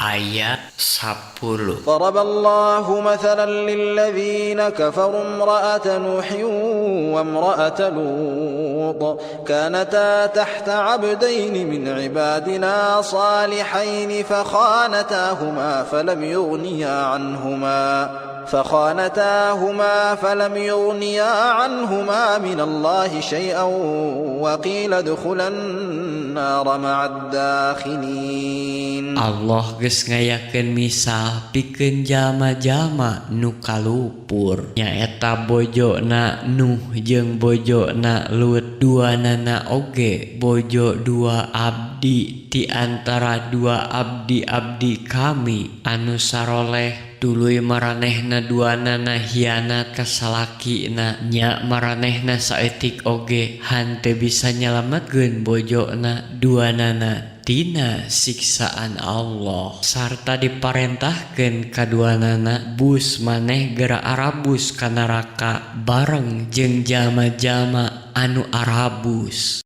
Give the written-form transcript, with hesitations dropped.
Ayat 10. ضرب الله مثلا للذين كفروا امرأة نوح وامرأة لوط كانتا تحت عبدين من عبادنا صالحين فخانتاهما فلم يغنيا عنهما من الله شيئا وقيل ادخلا النار مع الداخلين. Allah geus ngayakeun misal pikeun jalma-jalma nu kalupur, nyaeta bojona Nuh jeung bojona Lut. Duanana oge bojo dua abdi ti antara dua abdi-abdi kami anu saroleh, tuluy maranehna duanana hianat ka salakina. Nya maranehna saeutik oge henteu bisa nyalametkeun bojona duanana tina siksaan Allah, sarta diparentahkeun kaduanana, "Bus maneh geura arabus ka neraka bareng jeung jalma-jalma anu arabus."